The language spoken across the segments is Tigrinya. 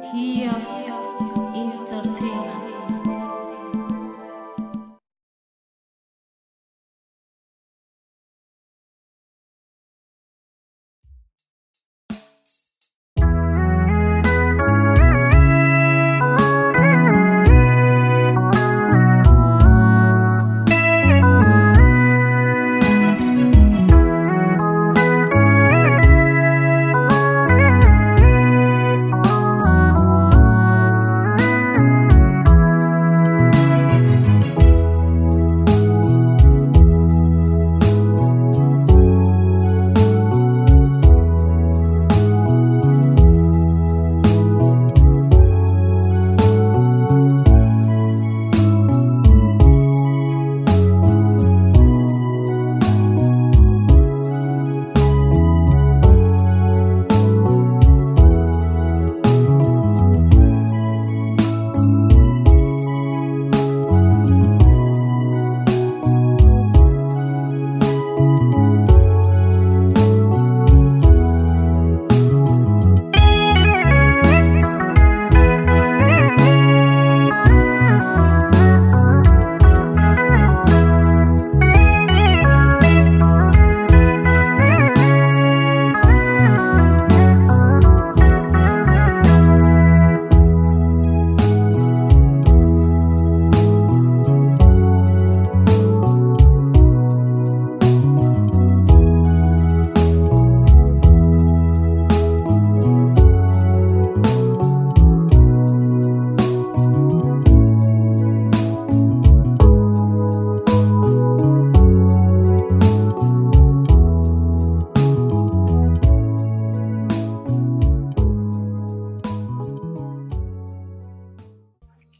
ህያብ ኢንተርቴይንመንት።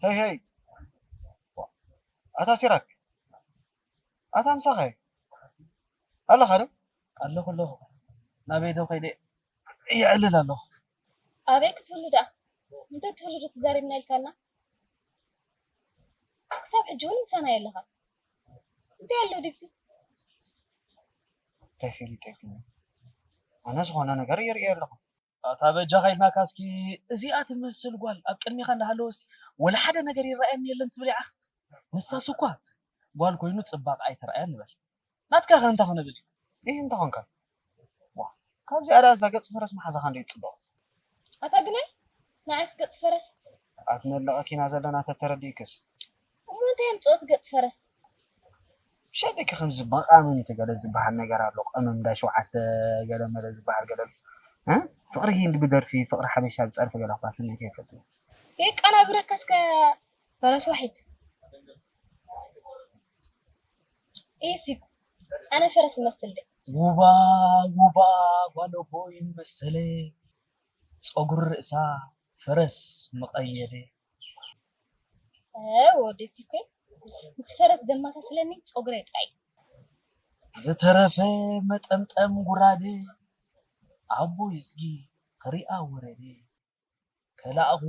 ሄይ ሄይ፣ ኣታ ሲራክ፣ ኣታ ምሳኸ ኣለኻ ዶ? ኣለኹ ኣለኹ። ናበይ ዶ ከይደ? ይዕልል ኣለኹ። ኣበይ ክትህሉ ደኣ? እንተ ትህሉ ዶ ትዛረብና ኢልካና? ክሳብ ሕጂ እውን ምሳና የለኻ። እንታይ ኣሎ ዲብዚ? እንታይ ፈሊጠ ይኸውን? ኣነ ዝኾነ ነገር ይርኢ ኣለኹ። ኣታ በጃኻ ኢልናካ እስኪ፣ እዚኣ ትመስል ጓል ኣብ ቅድሚኻ እንዳሃለወሲ ወላ ሓደ ነገር ይረኣየኒ የለን ትብል ኢኻ? ንሳስ እኳ ጓል ኮይኑ ጽባቕ ኣይትረኣየን ንበል። ናትካ ከ እንታይ ክነብል እዩ? ይህ እንታይ ኾንካ? ዋ፣ ካብዚኣ ደኣ እዛ ገጽ ፈረስ መሓዛኻ እንዶ ይጽበቕ። ኣታ ግናይ፣ ንዓይስ ገጽ ፈረስ? ኣትነለቐኪና ዘለና ተተረዲእክስ። እሞ እንታይ የምጽኦ እቲ ገጽ ፈረስ? ሸደኪ ከምዚ መቃምምቲ ገለ ዝበሃል ነገር ኣሎ። ቀመም እንዳ ሸውዓተ ገለ መለ ዝበሃል ገለ ኣሎ። እ? ፍቕሪ ሂንድ ብደርፊ፣ ፍቕሪ ሓበሻ ብጸርፊ ገለ እኳ ስምዒት ኣይፈልጥን። የቀናብረካ እስከ ፈረስ ዋሒድ። ኢሲ፣ ኣነ ፈረስ እመስል ደ? ውባ፣ ውባ፣ ጓል ኣቦይ መሰለ፣ ጸጉሪ ርእሳ ፈረስ መቐየደ። እ፣ ወደሲ እኮ ምስ ፈረስ ደመሳስለኒ ጸጉረይ ጥራይ። ዝተረፈ መጠምጠም ጉራደ፣ ኣቦይ እዝጊ ክሪኣ ወረደ። ከላእኹ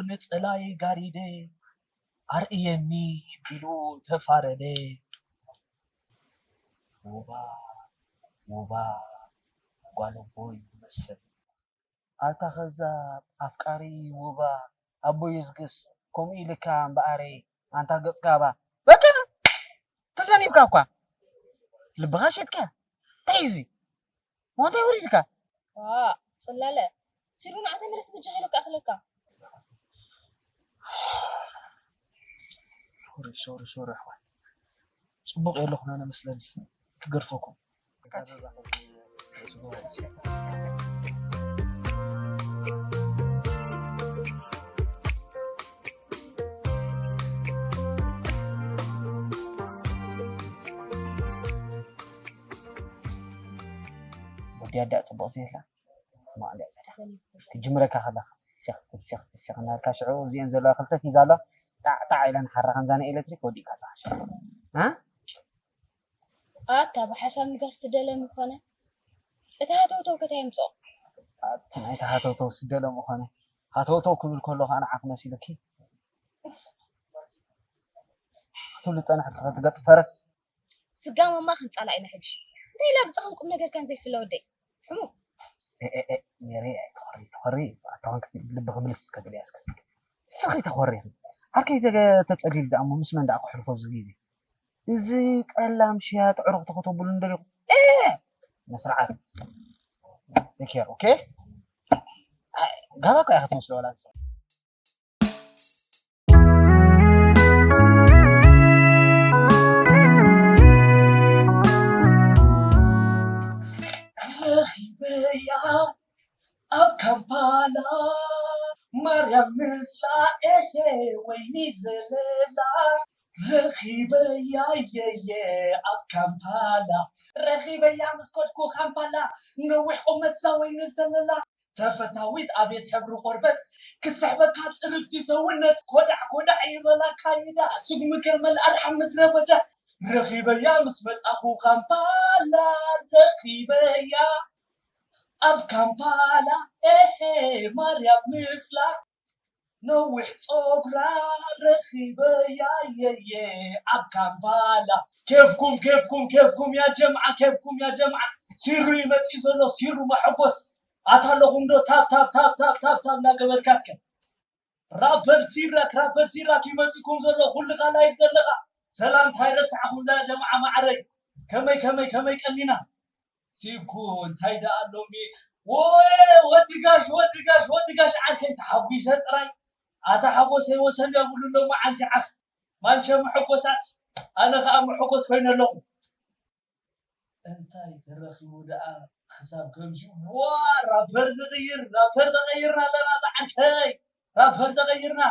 ነጸላይ ጋሪደ፣ ኣርእየኒ ቢሉ ተፋረደ። ውባ፣ ውባ፣ ጓል ኣቦይ መሰል። ኣታ ኸዛብ ኣፍቃሪ ውባ፣ ኣቦይ እዝግስ ከምኡ ኢልካ እምበኣረይ፣ ኣንታ ገጽ ጋባ። በቃ ተዘኒብካ እኳ። ልብኻ ሸጥካ። እንታይ እዚ? እንታይ ወሪድካ? ዋ፣ ጽላለ። ሲሩ ንዓ ተመለስ በጃኻ ኢለካ ኣኽለካ። ሶሪ፣ ሶሪ፣ ሶሪ ኣሕዋት። ጽቡቕ የለኹን ኣነ መስለኒ። ክገድፈኩም። ወዲ ኣዳእ ጽቡቕ ዘይላ። ማዕዳ ዘላ። ክጅምረካ ከለኻ ፍሸኽ፣ ፍሸኽ፣ ፍሸኽ እናበልካ ሽዑ እዚአን ዘለዋ ክልተ ቲዛ ኣለዋ። ጣዕ፣ ጣዕ ኢለን ሓራ ከምዛ ናይ ኤሌክትሪክ ወዲእካ ኣለኻ ሽዑ። እ? ኣታ ብሓሳብ ንጋስ ስደለ ምኾነ። እቲ ሃተውተው ከታይ የምጽኦ? ኣቲ ናይቲ ሃተውተው ስደለ ምኾነ። ሃተውተው ክብል ከሎ ከዓ ንዓኽ መሲሉኪ ክትብሊ ጸንሕኪ ከትገጽ ፈረስ። ስጋ ማማ ክንጻላእ ኢና ሕጂ። እንታይ ኢላ ብጻኻን ቁም ነገርካን ዘይፍለ ወደይ? ሕሙ። ኤ፣ ኤ፣ ኤ፣ ሜሪ፣ ኣይትኾሪ፣ ትኾሪ፣ ኣታ ኮንክቲ ልቢ ክምልስ እስከ ግዲ ያስክስ። ስኺ ተኾሪ። ዓርከይ ተገ-፣ ተጸዲሉ ደኣ እሞ ምስ መን ደኣ ክሕልፎ ኣብዚ ግዜ? እዚ ጠላም ሽያጥ ዕሩቕ ተኸተብሉ እንደሊኹ። ኤ! መስርዓት። ቴክ ኬር፣ ኦኬ? ኣይ፣ ጋባ እኮ ኢኻ ትመስሎ ወላ። ረኺበያ ኣብ ካምፓላ ማርያም ምስላ ኤሄ ወይኒ ዘለላ ረኺበያ የየ ኣብ ካምፓላ ረኺበያ ምስ ከድኩ ካምፓላ ነዊሕ ቁመት ዛ ወይኒ ዘለላ ተፈታዊት ኣቤት ሕብሪ ቆርበት ክስሕበካ ጽርብቲ ሰውነት ኮዳዕ ኮዳዕ ይበላ ካይዳ ስጉሚ ገመል ኣርሓ ምድረ በዳ ረኺበያ ምስ መጻኹ ካምፓላ ረኺበያ ኣብ ካምፓላ ኤሄ ማርያም ምስላ ነዊሕ ጸጉራ ረኺበያ የየ ኣብ ካምፓላ ኬፍኩም ኬፍኩም ኬፍኩም ያ ጀምዓ ኬፍኩም ያ ጀምዓ ሲሩ ይመጽእ ዘሎ ሲሩ መሐጎስ ኣታ ኣለኹም ዶ ታብ ታብ ታብ ታብ ታብ ታብ እናገበርካ እስከ ራፐር ሲራክ ራፐር ሲራክ ይመጽእኩም ዘሎ ኩልኻ ላይፍ ዘለኻ ሰላምታ ይረሳዕኹም ዛ ጀምዓ ማዕረይ ከመይ ከመይ ከመይ ቀኒና ሲብኩ እንታይ ደኣ ኣሎሚ ወይ ወዲ ጋሽ ወዲ ጋሽ ወዲ ጋሽ ዓርከይ ተሓጒሰ ጥራይ ኣታ ሓጎሰይ ወሰን የብሉ ሎሚ ዓንቲዓኽ ማንቸ መሐጎሳት ኣነ ኸኣ መሐጎስ ኮይነ ኣለኹ እንታይ ተረኺቡ ደኣ ክሳብ ከምዚኡ ዋ ራፐር ዝቕይር ራፐር ተቐይርና ኣለና ዝዓርከይ ራፐር ተቐይርና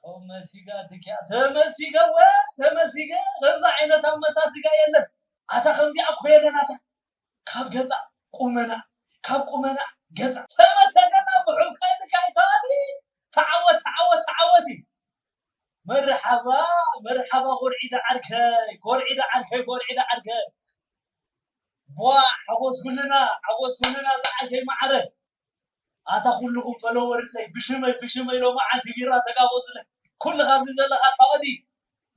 ተመሲጋ ትኪያ ተመሲገ ወ ተመሲገ ከምዚ ዓይነት ኣመሳሲጋ የለን ኣታ ከምዚኣ እኮ የለን ኣታ ካብ ገጻ ቁመና ካብ ቁመና ገጻ ተመሰገና ብሑካይ ትካይ ተዋዲ ተዓወት ተዓወት ተዓወት እዩ መርሓባ መርሓባ ኮርዒዳ ዓርከይ ኮርዒዳ ዓርከይ ኮርዒዳ ዓርከይ ቧ ሓጎስ ኩልና ሓጎስ ኩልና ዝዓርከይ ማዕረ ኣታ ኩልኹም ፈለወርሰይ ብሽመይ ብሽመይ ሎማዓንቲ ቢራ ተጋበዙለይ ኩሉ ካብዚ ዘለኻ ታወዲ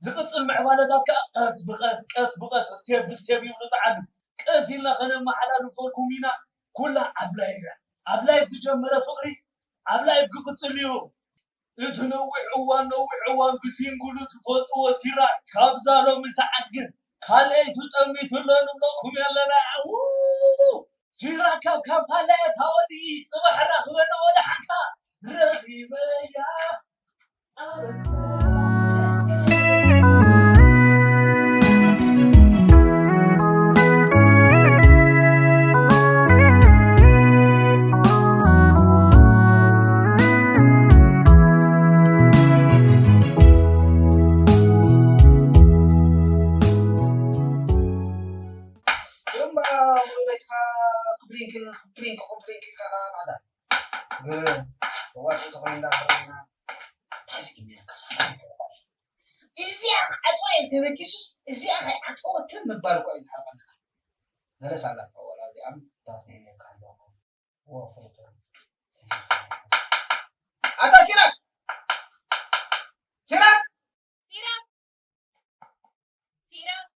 ዝቕጽል ምዕባለታት ከዓ ቀስ ብቐስ ቀስ ብቐስ ስቴፕ ብስቴፕ ይብሉ ዝዓሉ ቀስ ኢልና ከነመሓላልፈልኩም ኢና ኩላ ኣብ ላይፍ ኣብ ላይፍ ዝጀመረ ፍቕሪ ኣብ ላይፍ ክቕጽል እዩ እቲ ነዊሕ እዋን ነዊሕ እዋን ብሲንግሉ ትፈልጥዎ ሲራክ ካብዛ ሎሚ ሰዓት ግን ካልኣይቱ ጠሚቱ ኣሎ ንብለኩም ኣለና። ው! ሲራክ ካብ ካምፓላ እያ ታወዲ ጽባሕ ራኽበና ወደ ሓንካ ረኺበያ ኣበስመራ እዚኣ ዓጽዋ ተበጊሱስ እዚኣ ከይዓጸወትን ምባል እኳ እዩ ዝሓርቀና። ገለስ ኣላ ወላ እዚኣ ኣታ ሲራክ ሲራክ ሲራክ ሲራክ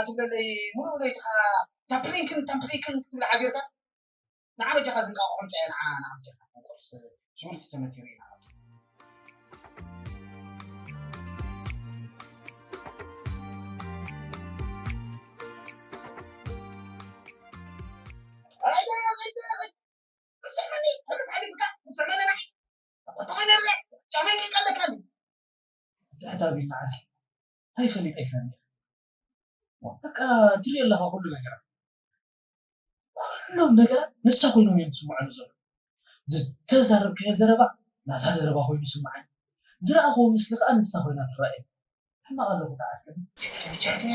ትብለለይ ሙሉእ ለይትኻ ታፕሊንክን ታምፕሊክን ክትብል ሓቢርካ ንዓ በጃኻ ዝንቃቆ ከምፀያ ንዓ ንዓ በጃኻ ቁርስ ሽጉርቲ ተመቲሩ ኢና ርሰዕ መኒ ሕሉፍ ሓሊፍካ ርሰዕ መኒ ንዓ ተኾይነ ርያ ጫፈይ ከይቀለካ ድሕታ ቢልና ዓርኪ እንታይ ፈሊጠ ይፈኒ በቃ ትሪኦ ኣለኻ ኩሉ ነገራት ኩሎም ነገራት ንሳ ኮይኖም እዮም ዝስምዓሉ ዘሎ ዝተዛረብካዮ ዘረባ ናታ ዘረባ ኮይኑ ይስምዓኒ ዝረኣኽዎ ምስሊ ከዓ ንሳ ኮይና ትረኣየ ሕማቕ ኣለኹ ተዓርከኒ ጀርጀርጀ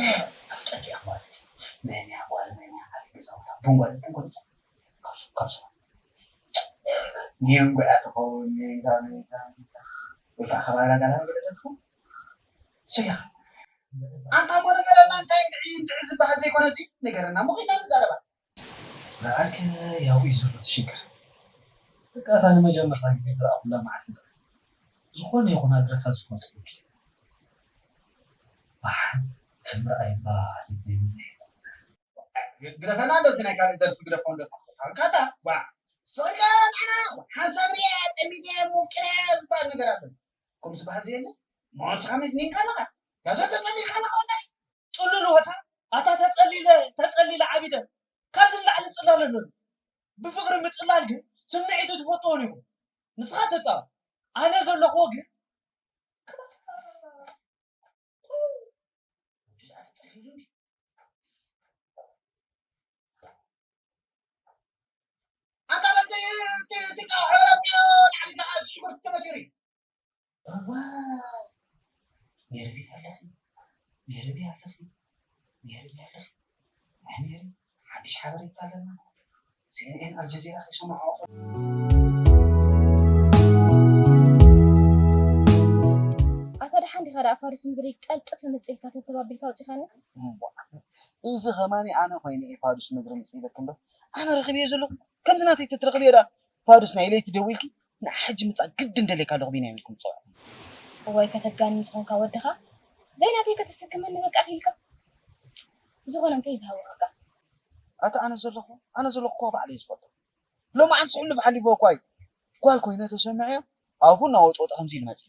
ኣብ ጨዲያ ማለት እዩ መን እያ ጓል መን እያ ዓዲ ገዛውታ ቡንጓል ቡንጓል ካብ ሱቕ ካብ ሱቕ ኒዮን ጉያ ትኸውን ኒዮን ጋር ኒዮን ጋር ወይ ከዓ ከባላ ጋር ገለ ትኸውን ስጋ ኣንታ ሞ ነገረና እንታይ እንድዒ ዘይኮነ እዚ ነገረና እሞ ኸይድና ንዛረባ። ዝዓርከ ያው እዩ ዘሎ እቲ ሽግር። በቃ እታ ንመጀመርታ ግዜ ዝረኣኹላ መዓልቲ ጥራይ ዝኾነ ይኹን ኣድረሳ ዝፈልጦ የብለይን። ብሓንቲ ምርኣይ እባ ልበይ ምነይ። ግደፈና እንደዚ ናይ ካልእ ደርፊ ግደፎ እንዶ ተሓተካ ካታ ዋ ስጋ ኣና ሓንሳብ ሪያ ጠሚተ ሙፍቅረ ዝበሃል ነገር ኣሎ። ከምዚ በሃል ዘየለ ሞስኻ መዝኒንካ ኣለኻ። ያዞ ተጸሊልካ ኣለኻ ወላይ። ጥሉል ወታ ኣታ ተጸሊለ ተጸሊለ ዓቢደ ካብዚ ንላዕሊ ጽላል ኣለኒ። ብፍቕሪ ምጽላል ግን ስምዒቱ ትፈልጥዎን ኢኹም። ንስኻ ተጻወት ኣነ ዘለኽዎ ግን ክባታታታታ። ወዲ ዝኣ ተጸሊሉ እንዲ ኣታ በቲ ትቃ ሕብረትዮ ንዓሊ ጃኻ ሽጉርቲ ተመቲሩ እዩ። እዋ ሜሪ ኣለኺ ሜሪ ኣለኺ ሜሪ ኣለኺ ናይ ሜሪ ሓድሽ ሓበሬታ ኣለና። ሲኤንኤን ኣልጀዚራ ከይሰማዕኦ ኣታ ደሓን ዲኻ ደኣ ፋዱስ ምድሪ ቀልጥፍ ምጽእ ኢልካ ተተባቢልካ ኣውጺኻኒ። እምቧ፣ እዚ ኸማኒ ኣነ ኾይነ እየ ፋዱስ ምድሪ ምጽእ ኢለኪ እምበር ኣነ ረኺበዮ ዘለኹ። ከምዚ ናተይ ተትረኽብዮ ደኣ ፋዱስ ናይ ለይቲ ደዊልኪ ንዓ ሕጂ ምጻእ ግድን ደልየካ ኣለኹ ቢንያም ኢልኩም ትጸውዑ። እዋይ ከተጋንን ዝኾንካ ወድኻ ዘይናተይ ከተሰክመኒ በቃ ኢልካ። ዝኾነ እንታይ ዝሃወኸካ? ኣታ ኣነ ዘለኹ ኣነ ዘለኹ እኳ ባዕለይ ዝፈልጦ። ሎማዓንትስ ሕሉፍ ሓሊፉ እኳ እዩ። ጓል ኮይነ ተሰሚዐዮ ኣፉ እናወጥወጠ ከምዚ ኢሉ መፂኡ።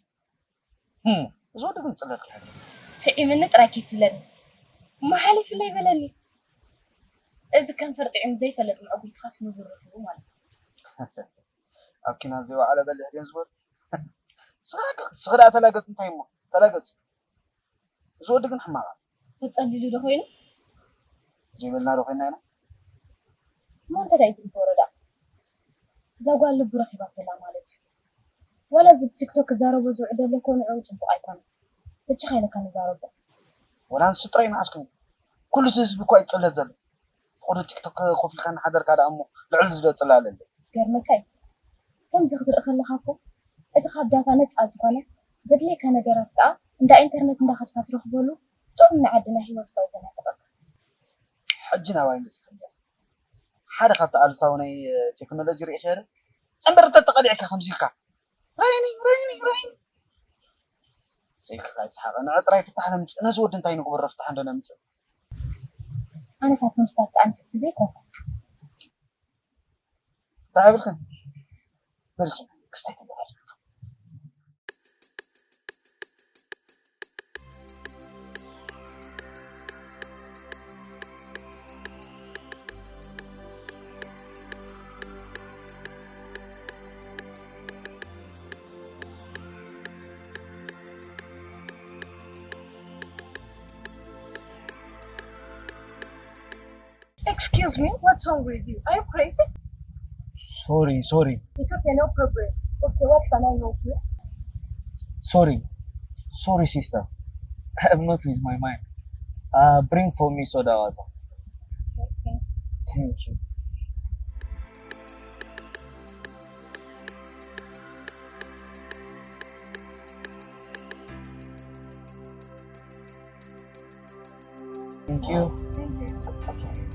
ህም፣ እዚ ወዲ ግን ፅለል ክሕብር። ስዒምኒ ጥራይ ከይትብለኒ። እሞ ሓሊፍለይ በለኒ። እዚ ከንፈር ጥዒሙ ዘይፈለጥ መዕጉይትኻስ ንቡር ረኺቡ ማለት እዩ። ኣብ ኪናት ዘይወዓለ በሊሕ ድዮም ዝበሉ? ስኻ ደኣ ተላገፅ እንታይ እሞ ተላገፅ። እዚ ወዲ ግን ሕማቕ ኣሎ። ተጸሊሉ ዶ ኮይኑ? ዘይበልና ዶ ኮይና ኢና? እሞ እንታይ ደኣ እዩ ዝግበሮ ደኣ? እዛ ጓል ልቡ ረኺባቶ ኣላ ማለት እዩ። ዋላ እዚ ብቲክቶክ ክዛረቦ ዝውዕል ዘሎ እኮ ንዕኡ ጽቡቕ ኣይኮነን። በጃኻ ኢለካ ንዛረቦ። ዋላ ንሱ ጥራይ መዓስ ኮይኑ? ኩሉ እቲ ህዝቢ እኮ እዩ ዝጽለል ዘሎ። ፍቕዱ ቲክቶክ ኮፍ ኢልካ እናሓደርካ ደኣ እሞ ልዕሊ እዚ ዶ ጽላለ ኣሎ? ዝገርመካ እዩ። ከምዚ ክትርኢ ከለኻ እኮ እቲ ካብ ዳታ ነጻ ዝኾነ ዘድልየካ ነገራት ከኣ እንዳ ኢንተርነት እንዳኸድካ ትረኽበሉ ጥዑም ናይ ዓድና ህይወት እኳ እዩ ዘናፍቐካ። ሕጂ ናባይ መጺኻ እያ። ሓደ ካብቲ ኣሉታዊ ናይ ቴክኖሎጂ ርኢኻዮ ዶ? እምበር እንተ ተቐሊዕካ ከምዚ ኢልካ ረይኒ ረይኒ ረይኒ ስኢልካ ይስሓቐ። ንዑ ጥራይ ፍታሕ ነምጽእ። ነዚ ወዲ እንታይ ንግበሮ ፍታሕ እንዶ ነምጽእ። ኣነስ ኣቶም ስታፍ ከኣ ንፍቲ ዘይኮንኩ። እንታይ ብልክን በልስ ክስታይ ተገባል። Excuse me, what's wrong with you? Are you crazy? Sorry, sorry. It's okay, no problem. Okay, what can I help you? Sorry, sorry, sister. I'm not with my mind. Uh, bring for me soda water. Okay. Thank you. Thank you. Thank you.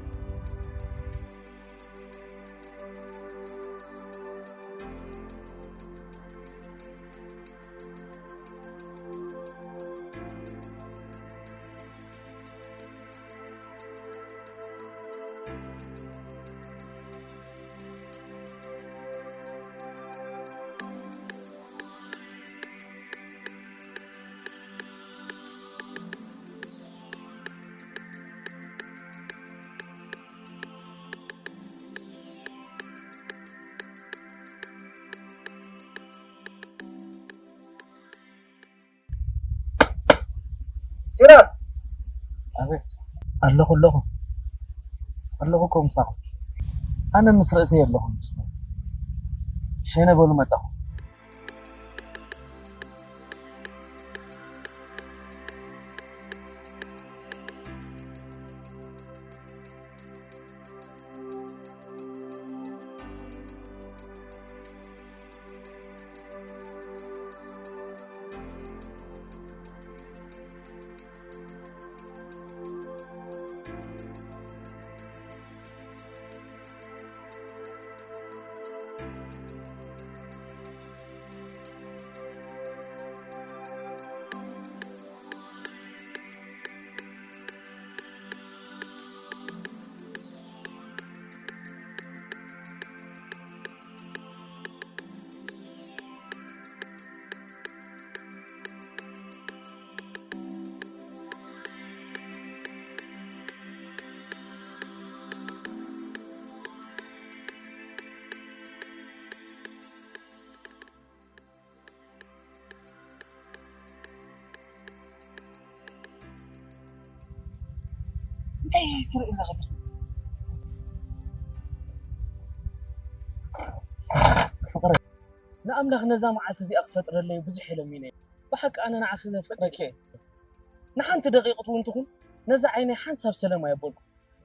ሲራክ! ኣቤት። ኣለኹ ኣለኹ። ኣለኹ እኮ ምሳኹም። ኣነ ምስ ርእሰይ ኣለኹ ምስ ሸነ በሉ መጻኹ። ኣይ ትርኢ ኣለኻ ፍቕረ፣ ንኣምላኽ ነዛ መዓልቲ እዚኣ ክፈጥረለይ ብዙሕ ኢለሚነ። ብሓቂ ኣነ ንዓኺ ዘፍቅረኪ እየ። ንሓንቲ ደቂቕ እውን ትኹን ነዛ ዓይነይ ሓንሳብ ሰለም ኣየበልኩ።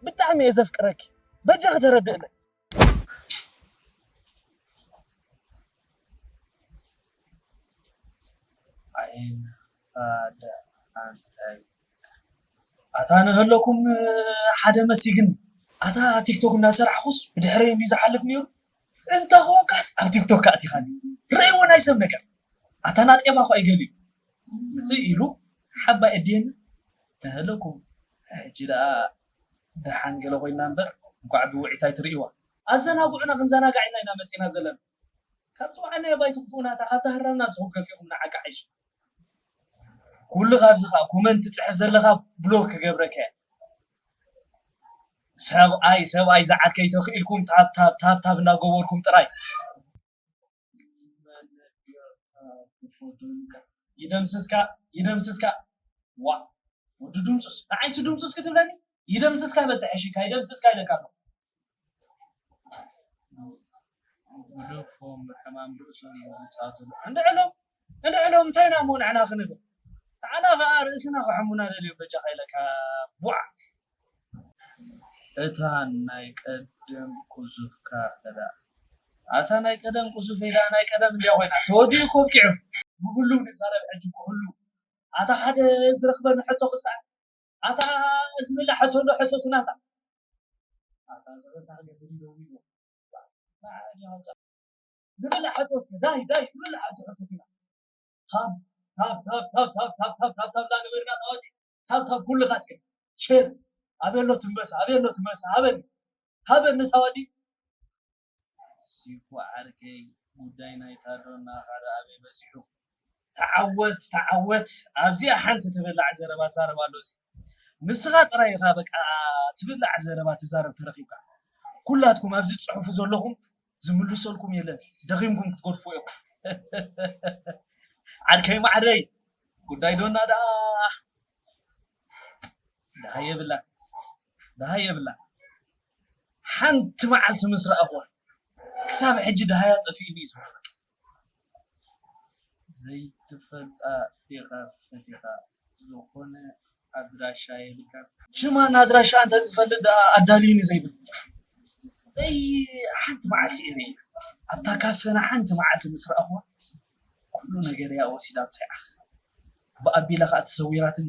ብጣዕሚ እየ ዘፍቅረኪ። በጃኺ ተረድእለይ። ዓይንኻ ደኣ እንታይ ኣታ ንህለኩም ሓደ መሲግኒ። ኣታ ቲክቶክ እናሰራሕኩስ ብድሕረይ እንድዩ ዝሓልፍ ነይሩ። እንተ ኾንካስ ኣብ ቲክቶክ ኣእቲኻኒ። ርእይዎ ናይ ሰብ ነገር። ኣታ ናጤባ እኮ ኣይገሊዩ። ምጽእ ኢሉ ሓባይ እድየኒ ንህለኩም። ሕጂ ደኣ ደሓን ገለ ኮይና እምበር እንኳዕ ብውዒት ኣይትርእይዋ። ኣዘናግዑና ክንዘናጋዕ ኢና ኢና መጺና ዘለና። ካብ ጽዋዕና የባይ ትኽፉ ናታ ካብ ተሃራምና ዝኹም ከፊኹም ንዓቃ ሓይሽ። ኩሉ ካብዚ ኸኣ ኮመንት ትጽሕፍ ዘለኻ ብሎክ ክገብረካ እየ። ሰብኣይ ሰብኣይ ዝዓርከይ ተኽኢልኩም ታብ ታብ ታብ ታብ እናገበርኩም ጥራይ። ይደምስስካ ይደምስስካ። ዋ ወዲ ድምሱስ ንዓይሲ ድምሱስ ክትብለኒ ይደምስስካ በል ተሐሺካ ይደምስስካ ኢለካ ኣሎ። ጉደፎም ብሕማም ርእሶም ዝጻትሉ እንድዕሎም እንድዕሎም እንታይ ኢና እሞ ንሕና ክንብል ንዓና ኸኣ ርእስና ክሕሙና ደልዮም በጃኻ ኢለካ ቡዓ። እታ ናይ ቀደም ቁዙፍካ ከዳ ኣታ ናይ ቀደም ቁዙፈይ ደኣ ናይ ቀደም እንድያ ኮይና ተወዲኡ እኮ ኣብቂዑ። ብህሉው ንዛረብ ሕጂ ብህሉው ኣታ ሓደ ዝረኽበኒ ሕቶ ክስኣል ኣታ ዝብላዕ ሕቶ ኣሎ ሕቶ ትናታ ኣታ ዘረታ ክገብር ይደውሉ ዝብላዕ ሕቶ እስከ ዳይ ዳይ ዝብላዕ ሕቶ ሕቶ ትናታ ታብ ታብ ታብ ታብ ታብ ታብ ታብ ታብ ታብ ላገበርና ታዋዲ ታብ ታብ ኩልኻ እስከ ሼር ኣበሎ ትንበሳ ኣበሎ ትንበሳ ሃበኒ ሃበኒ ታዋዲ ሲኩ ዓርከይ ጉዳይ ናይ ታዶና ሓደ ኣበይ በፂሑ ተዓወት ተዓወት ኣብዚኣ ሓንቲ ትብላዕ ዘረባ ዛረባ ኣሎ እዚ ንስኻ ጥራይ ኢኻ በቃ ትብላዕ ዘረባ ትዛረብ ተረኺብካ ኩላትኩም ኣብዚ ትፅሕፉ ዘለኹም ዝምልሰልኩም የለን ደኺምኩም ክትገድፉ ኢኹም ዓርከይ ማዕረይ ጉዳይ ዶና ደኣ ደሃ የብላን ደሃ የብላን ሓንቲ መዓልቲ ምስ ረኣኹዋ ክሳብ ሕጂ ደሃያ ጠፊኡኒ እዩ ዝበሃል ዘይትፈልጣ ዲኻ ፈቲኻ ዝኾነ ኣድራሻ የብልካን ሽማን ኣድራሻ እንተ ዝፈልጥ ደኣ ኣዳልዩኒ ዘይብል እይ ሓንቲ መዓልቲ እየ ኣብታ ካፈና ሓንቲ መዓልቲ ምስ ረኣኹዋ ኩሉ ነገር እያ ወሲዳቶ እያ ብኣቢላ ከዓ ተሰዊራትኒ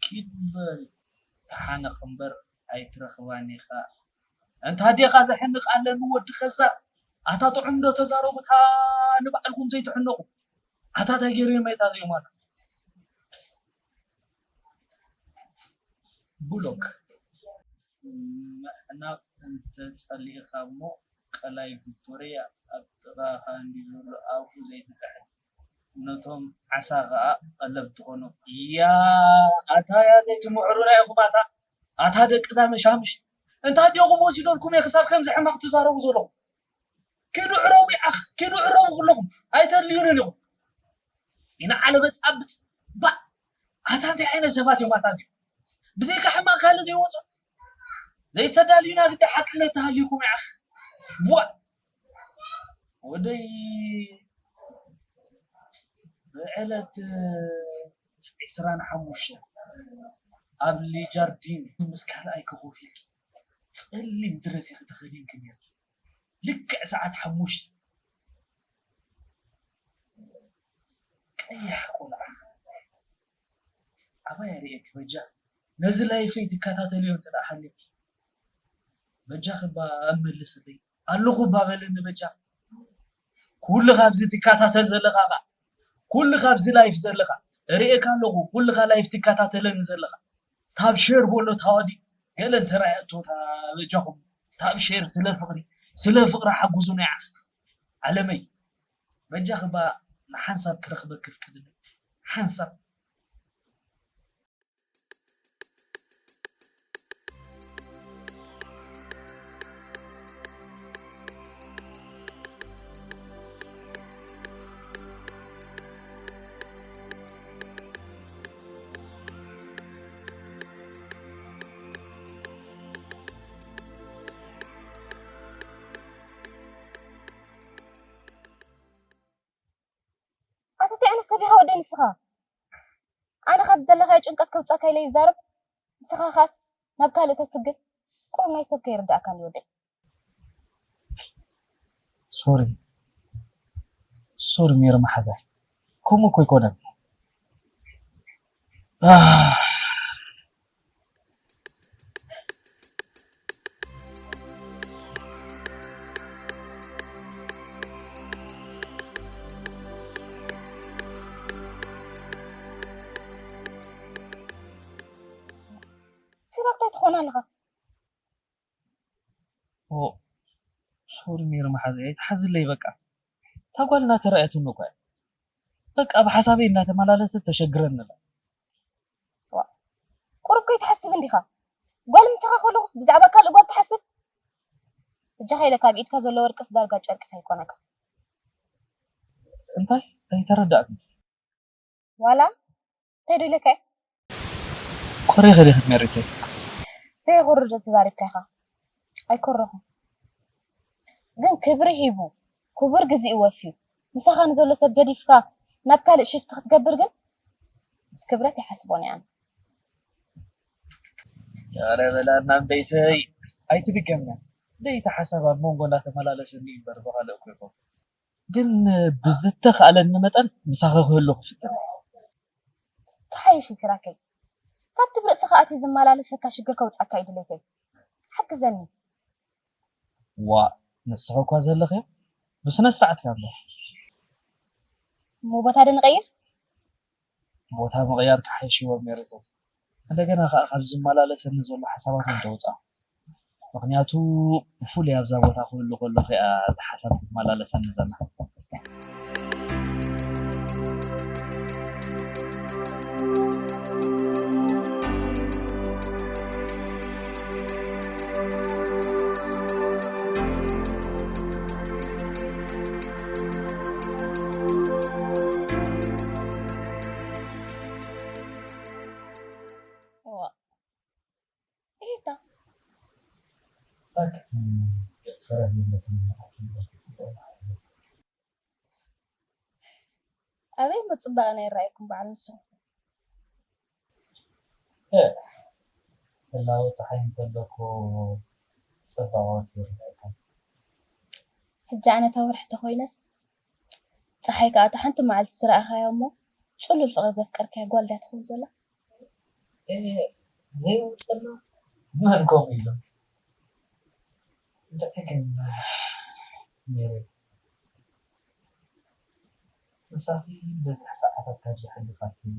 ኪድ በል ተሓነቕ እምበር ኣይትረኽባን ኢኻ እንታ ኣዴኻ ዘሕንቕ ኣለኒ ወዲ ከዛብ ኣታ ጥዑም ዶ ተዛረቡ እታ ንባዕልኩም ዘይትሕነቑ ኣታ እንታይ ገይሩ የመይታ እዚኦም ኣታ ብሎክ ምሕናቕ እንተጸሊእኻ እሞ ቀላይ ቪክቶርያ ኣብ ጥቓኻ እንድዩ ዘሎ ኣብኡ ዘይትጥሕል ነቶም ዓሳ ኸኣ ቀለብ ትኾኖም። ያ ኣታ ያ ዘይትምዕሩና ኢኹም ኣታ ኣታ ደቂ እዛ መሻምሽ እንታ ኣዲኹም ወሲዶልኩም እየ ክሳብ ከምዚ ሕማቕ ትዛረቡ ዘለኹም። ኪዱ ዕረቡ ይዓኽ ኪዱ ዕረቡ ኩለኹም ኣይተድልዩንን ኢኹም። ኢና ዓለበ ጻብጽ ባእ ኣታ እንታይ ዓይነት ሰባት እዮም ኣታ እዚኦም ብዘይካ ሕማቕ ካልእ ዘይወጾ ዘይተዳልዩና ግዳ ሓቅነት ተሃልዩኩም ይዓኽ ቡዕ ወደይ ብዕለት ዒስራን ሓሙሽተን ኣብ ሊጃርዲን ምስ ካልኣይ ከኾፍ ኢልኪ ጸሊም ድረስ ኢኺ ተኸዲንኪ ነርኪ ልክዕ ሰዓት ሓሙሽተ ቀያሕ ቆልዓ ኣባይ ኣርእየኪ በጃ ነዚ ላይፈይ ትከታተልዮ እንተ ደኣ ሃልዮም በጃኺ እባ መልስለይ ኣለኹ እባ በለኒ በጃኺ ኩልኻ ኣብዚ ትከታተል ዘለኻ ኸዓ ኩልኻ ኣብዚ ላይፍ ዘለኻ እርእየካ ኣለኹ ኩልኻ ላይፍ ትከታተለኒ ዘለኻ ታብ ሼር በሎ ታዋዲ ገለ እንተረኣየቶ እታ በጃኹም ታብ ሼር ስለ ፍቕሪ ስለ ፍቕሪ ሓጉዙና ይዓኽ ዓለመይ በጃኺ እባ ንሓንሳብ ክረኽበኪ ፍቀድለይ ሓንሳብ ቢኻ ወደይ ንስኻ? ኣነ ካብ ዘለኻዮ ጭንቀት ከውጻካ ኢለ ይዛረብ። ንስኻ ኻስ ናብ ካልእ ተስግር። ቁሩብ ናይ ሰብ ከይርዳእካ እንዲ ወደይ። ሶሪ ሶሪ ሜሪ መሓዛይ፣ ከምኡ እኮ ኣይኮነን። ኣህ፣ ሲራክ እንታይ ትኾን ኣለኻ? ኦ ሶሪ ሜሪ መሓዛይ፣ ኣይትሓዝለይ በቃ። እታ ጓል እናተረኣየትኒ እኮ እያ። በቃ ብሓሳበይ እናተመላለሰት ተሸግረኒ ኣላ። ቁሩብ ከይትሓስብ እንዲኻ? ጓል ምሳኻ ከለኹስ ብዛዕባ ካልእ ጓል ትሓስብ? እጃኻ ኢለ ካብ ኢድካ ዘሎ ወርቅስ ዳርጋ ጨርቂ ከይኮነካ። እንታይ ኣይተረዳእክን? ዋላ እንታይ ዶ ኢለካ እየ? ኮሪኺ ዲኺ ሜሪተይ? ዘየኹርር ዶ ተዛሪብካ ኢኻ? ኣይኮረኹን። ግን ክብሪ ሂቡ ክቡር ግዜኡ ወፍዩ ምሳኻ ንዘሎ ሰብ ገዲፍካ ናብ ካልእ ሽፍቲ ክትገብር ግን ምስ ክብረት ይሓስቦን እየ ኣነ። ያረ በላና እምበይተይ ኣይትድገምና። ደይቲ ሓሳብ ኣብ መንጎ እናተመላለሰኒ እዩ እምበር ብኻልእ እኮ ይኮን። ግን ብዝተኻእለኒ መጠን ምሳኺ ክህሉ ክፍትን እየ። ክሓይሽ እዩ ሲራከይ። ካብቲ ብርእስኻ ኣትዩ ዝመላለሰካ ሽግር ከውጻካ እዩ ድሌተይ። ሓግዘኒ። ዋእ ንስኺ እኳ ዘለኽዮ ብስነ ስርዓት እያ እምበር። እሞ ቦታ ዶ ንቐይር? ቦታ ምቕያር ክሓይሽ እዩ ሜሪተይ። እንደገና ከዓ ካብ ዝመላለሰኒ ዘሎ ሓሳባት እውን ተውፃእ። ምኽንያቱ ብፍሉይ ኣብዛ ቦታ ክህሉ ከለኹ እያ እዛ ሓሳብ ትመላለሰኒ ዘላ። ሪታ ሳክት ገጽ ፈረስ ዘለክን ኣኪል ጽቡቕ መሓዝነት። ኣበይ እሞ ጽባቐና ይረኣየኩም በዓል ንስኹም? ህላወ ጸሓይ እንተሎ እኮ ጽባቐ ወርሒ ይረኣየካ። ሕጂ ኣነ እታ ወርሒ ተኾይነስ ጸሓይ ከኣ እታ ሓንቲ መዓልቲ ዝረኣኻያ እሞ ጽሉል ፍቕሪ ዘፍቀርካያ ጓል ድያ ትኸውን ዘላ? ዘይወፀና መን ከምኡ ኢሎም። እንታይ ግን ሜሪ ምሳኺ በዝሕ ሰዓታት ካብ ዘሕልፍ ኣትሒዘ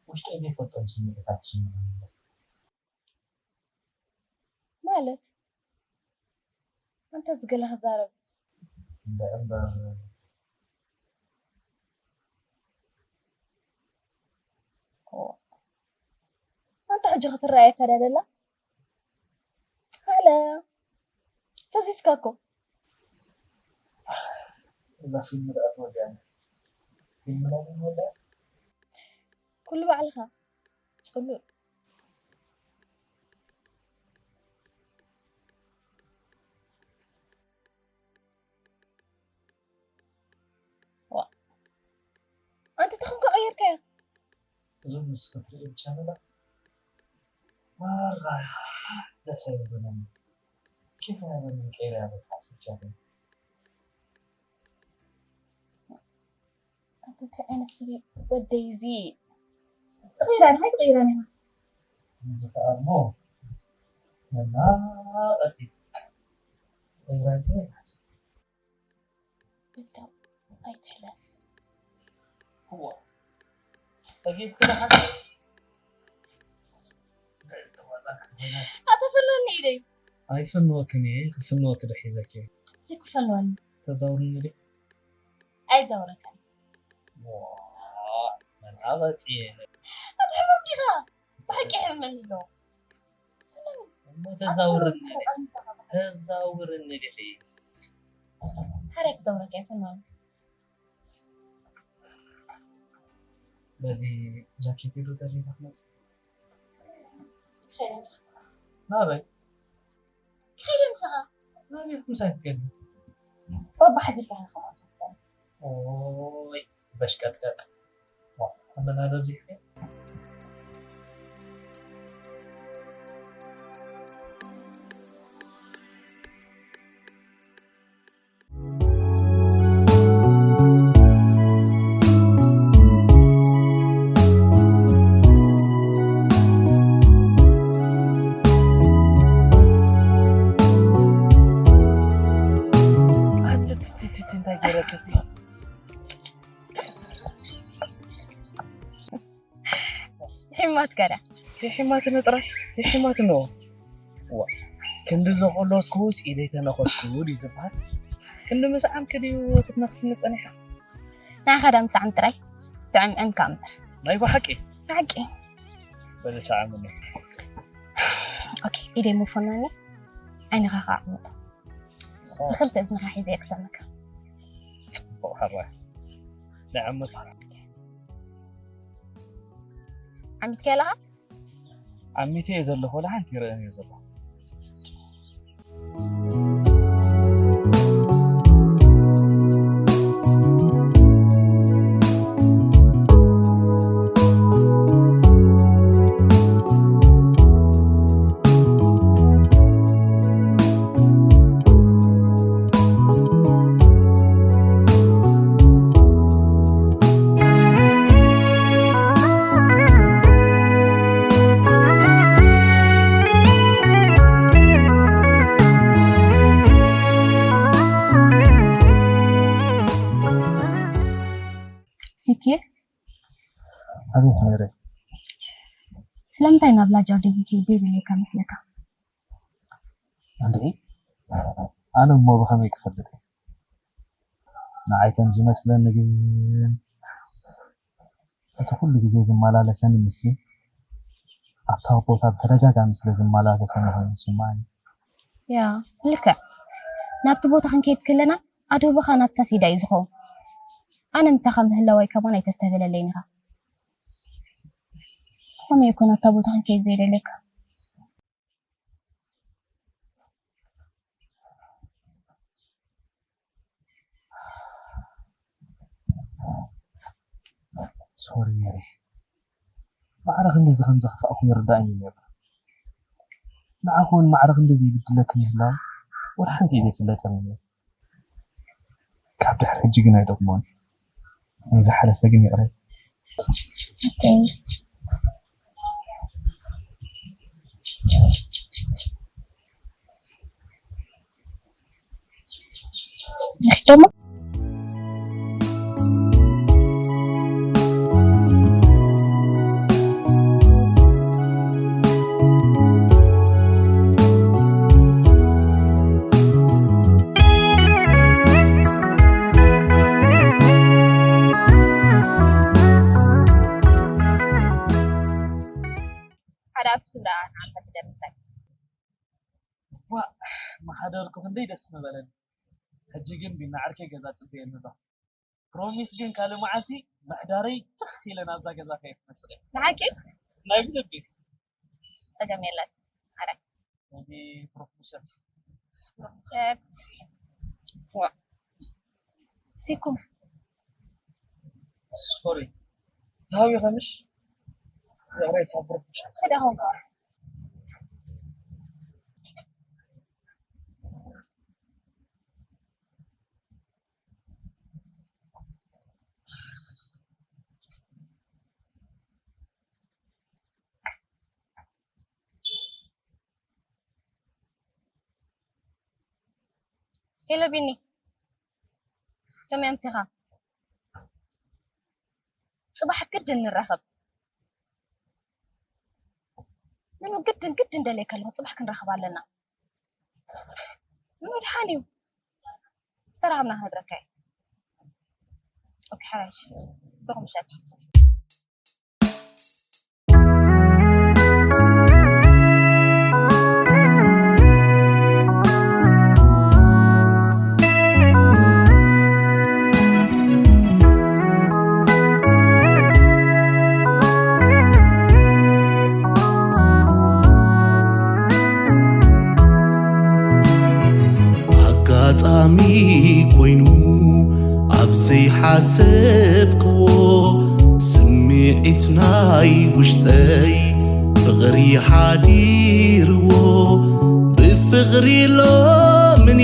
ውሽጠይ ዘይፈልጦም ስምዒታት ይስምዑኒ ኣለዉ። ማለት ኣንታ ዝገለ ክዛረብ እንድዒ እምበር ኣንታ ሕጂ ክትረኣየካ ድያ ደላ? ሃለ ፈዚዝካ እኮ። እዛ ፊልም ደኣ ተወዲኣ። ፊልም ደኣ ተወዲኣ። ኩሉ ባዕልኻ ጽሉል። ኣንቲ ተኾንካ ቀይርካያ። እዞም ንስኺ ትርእዮም ቻነላት ማራ ደስ ኣይብሉንን። ኬፍ ኣይብለንን ቀይረያ በቃ ስልቻለሁ። እንታይ ዓይነት ስብ እዩ ወደይ እዚ? ተቐይራ ዲኻ ኣይተቐይራን ኢኻ? እዚ ከኣ እሞ መናቐጺ ተቐይራ እንተ ይሓስብ ኢልካ ኣይትሕለፍ። እዋ ጸጊብኪ ዶ ሓቂ? ልዕሊ ተዋጻእኪ ኮይናስ። ኣታ ፈንወኒ ኢደይ። ኣይፈንወክን እየ፣ ክፍንወኪ ዶ ሒዘኪ እየ። እዚ ክፈንወኒ። ተዛውርኒ ድዩ? ኣይዛውረካን። ዋእ መናቐጺ እየ። ኣታ ሕሙም ዲኻ? ብሓቂ ሕመመኒ ኣሎ። እሞ ተዛውርኒ ዲኺ? ተዛውርኒ ዲኺ? ሓደ ክዛውረካ ኣይፈንወኒ። በሊ ጃኬት ዶ ደሪበ ክመጽእ? ክኸይድ ምሳኻ። ናበይ? ክኸይድ ምሳኻ። ናበይ ምሳይ ትከዲ? ባባ ሓዚልካ ኢኻ ከምኣ ትመስለኒ። ኦይ በሽቀጥቀጥ። ዋ፣ ኣመና በብዚሕ። ኣትትትትት፣ እንታይ ገይረክቲ? ሕማት ገለ። ይሕማትኒ ጥራይ፣ ይሕማትኒ። ዋ፣ ክንዲ ዘቆሎስኩስ ኢደይ ተነኸስኩ ድዩ ዝበሃል? ክንዲ ምስዓምኪ ድዩ ክትነኽስኒ ጸኒሓ? ንዓኻ ዳ ምስዓም ጥራይ፣ ስዕምዕም ከኣ እምበር። ናይ ብሓቂ? ብሓቂ። በለ ሰዓምኒ። ኦኬ፣ ኢደይ ምፎናኒ፣ ዓይንኻ ከኣ ዓምጦ። ብኽልተ እዝንኻ ሒዘ ክሰምካ። ጽቡቕ ሕራይ። ንዓመት ዓሚትካ ኣለኻ? ዓሚተ እየ ዘለኹ፣ ወላ ሓንቲ ይረአን እየ ዘለኹ። ሲኬ፣ ኣቤት ሜሪ። ስለምንታይ ናብ ላጃርዲን ከይደ ይብለካ መስለካ? እንድዒ፣ ኣነ እሞ ብኸመይ ክፈልጥ? ንዓይ ከም ዝመስለኒ ግን እቲ ኩሉ ግዜ ዝመላለሰኒ ምስሊ ኣብታ ቦታ ብተደጋጋሚ ስለ ዝመላለሰኒ ኮይኑ ይስምዓኒ። ያ፣ ልክዕ። ናብቲ ቦታ ክንከይድ ከለና ኣድህቦኻ ናትካ ሲዳ እዩ ዝኸውን። ኣነ ምሳኻ ምህላወይ ከማን ኣይተስተብህለለይን ኢኻ። ብኸመይ እኮ ናብታ ቦታ ክንከይድ ዘይደልየካ? ሶሪ ሜሪ፣ ማዕረ ክንድዚ ከም ዘኽፋእኩ ይርዳእኒ ነይሩ። ንዓኹ እውን ማዕረ ክንድዚ ይብድለክን ምህላው ወላ ሓንቲ እዩ ዘይፍለጠኒ ነይሩ። ካብ ድሕሪ ሕጂ ግን ኣይደግሞን። ናይ ዝሓለፈ ግን ይቕረ። ኦኬ። ንኺድ ደሞ። ሓደ ኣብቲ ትብላ ንዓንተ ክደምፀ። ዋ፣ ማሕደርኩ ክንደይ ደስ ምበለኒ። ሕጂ ግን ቢና ዓርከይ ገዛ ጽበየኒ ኣሎ። ፕሮሚስ ግን ካልእ መዓልቲ ምሕዳረይ ትኽ ኢለ ናብዛ ገዛ ከየ ክመጽእ እየ። ብሓቂ? ናይ ብልቢ። ጸገም የለን። ኣረ። ወዲ ፕሮፍ ምሸት። ምሸት። ዋ። ሲኩም። ሶሪ። ታዊ ኸምሽ? ይቕሬታ ፕሮፍ ምሸት። ከዳ ኾንካ። ሄሎ ቢኒ፣ ከመይ ኣምሲኻ? ጽባሕ ግድን ንራኸብ። ምኑ ግድን ግድን ደልየካ ኣለኹ፣ ጽባሕ ክንራኸብ ኣለና። ምኑ ድሓን እዩ? ዝተራኸብና ክነግረካ እየ። ኦኬ፣ ሓራይሽ። ብሩኽ ምሸት። ኣጋጣሚ ኮይኑ ኣብ ዘይሓሰብክዎ ውሽጠይ ፍቕሪ ሓዲርዎ ብፍቕሪ ሎምኒ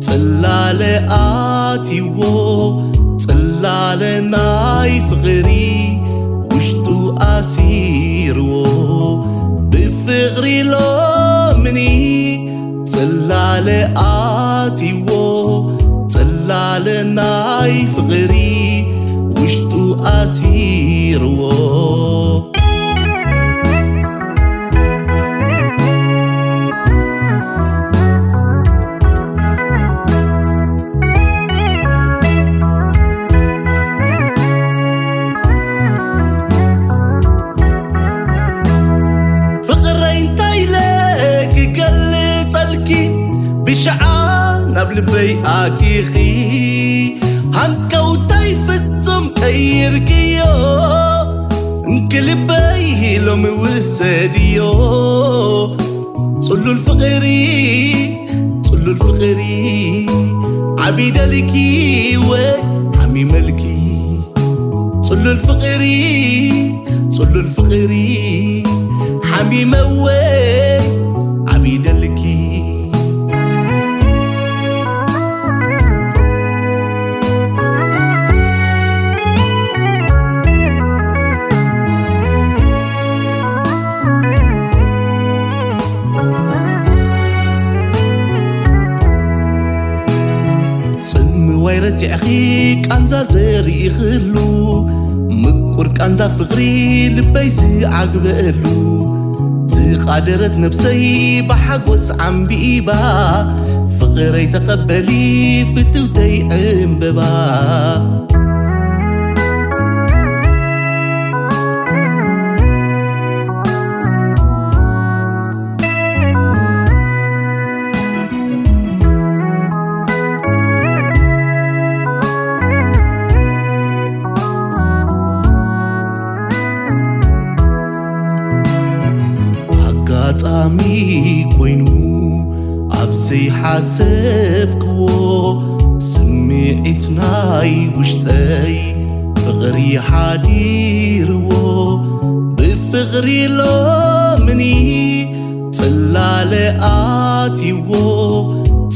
ጽላለ ኣትይዎ ጽላለ ናይ ፍቕሪ ውሽጡ ኣሲርዎ ብፍቕሪ ሎምኒ ጽላለ ኣትይዎ ጽላለ ናይ ፍቕሪ ውሽጡ ኣሲርዎ። ፍቕረይ እንታይ ኢለ ክገልጸልኪ ብሽዓ ናብ ልበይ ኣቲኺ ሃንቀውታይ ፍጹም ቀይርክዮ እንክልበይ ሎሚ ውሰድዮ ጽሉል ፍቕሪ ጽሉል ፍቕሪ ዓቢደልኪ ወይ ሓሚመልኪ ጽሉል ፍቕሪ ጽሉል ፍቕሪ ሓሚመወይ ዓቢደልኪ ጽምዋይ ረቲዕኺ ቃንዛ ዘሪእኽሉ ምቁር ቃንዛ ፍቕሪ ልበይ ዝዓግበሉ ዝቓደረት ነብሰይ ብሓጎስ ዓምቢባ ፍቕረይ ተቐበሊ ፍትውተይ ዕምበባ ኣጋጣሚ ኮይኑ ኣብ ዘይሓሰብክዎ ስምዒት ናይ ውሽጠይ ፍቕሪ ሓዲርዎ ብፍቕሪ ሎምኒ ጽላለ ኣትይዎ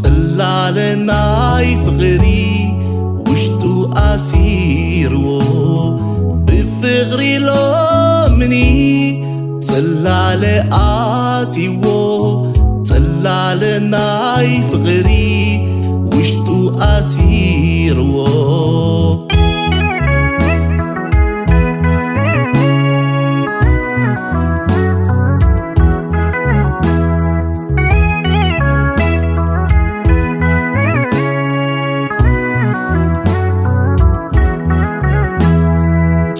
ጽላለ ናይ ፍቕሪ ውሽጡ ኣሲርዎ ብፍቕሪ ሎምኒ ጽላለ ኣትይዎ ጽላለ ናይ ፍቕሪ ውሽጡ ኣሲርዎ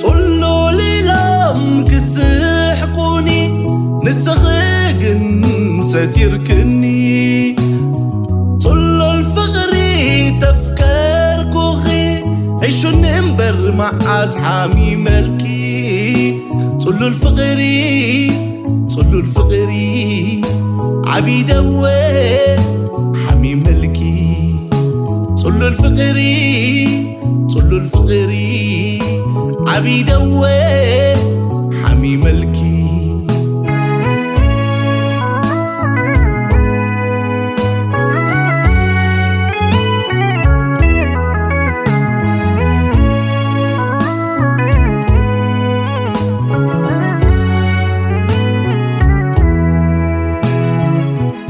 ጽሉል ኢሎም ክስሕቁኒ ንስኺ ግን ሰቲርክኒ ጽሉል ፍቕሪ ተፍቀርኩኺ ዒሹኒ እምበር መዓዝ ሓሚመልኪ ጽሉል ፍቕሪ ጽሉል ፍቕሪ ዓቢደወ ሓሚመልኪ ጽሉል ፍቕሪ ጽሉል ፍቕሪ ዓቢደወ ሓሚመልኪ